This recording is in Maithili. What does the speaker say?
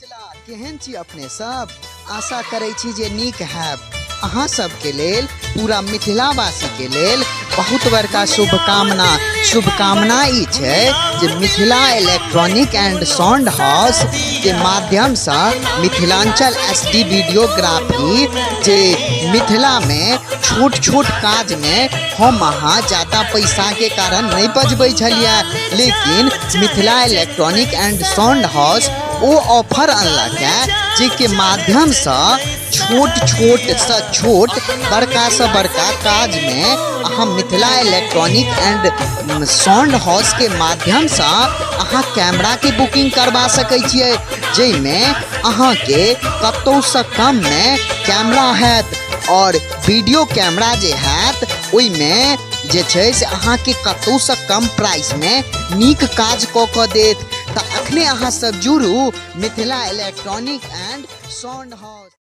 मिथिला, केहन छी अपने सब? आशा करै छी जे नीक हैब। अहाँ सबके लेल, पूरा मिथिलावासी के लेल बहुत बड़का शुभकामना। शुभकामना ई छै जे Mithila electronic and sound house के माध्यमसँ मिथिलांचल एस डी वीडियोग्राफी, जे मिथिलामे छोट छोट काजमे हम अहाँ जादा पैसाके कारण नहि बजबै छलियै, लेकिन Mithila electronic and sound house O offer अनलक है, जाहिके माध्यमसँ छोट छोटसँ छोट, बड़कासँ बड़का काजमे अहाँ मिथिला इलेक्ट्रॉनिक एंड साउंड हाउसके माध्यमसँ अहाँ कैमराके बुकिंग करबा सकै छियै, जाहिमे अहाँके कतहुसँ कममे कैमरा हैत आओर वीडियो कैमरा जे हैत, ओहिमे जे छै से अहाँके कतहुसँ कम प्राइसमे नीक काज कऽ कऽ देत। तऽ अखने अहाँ सब जुड़ू Mithila electronic and sound house.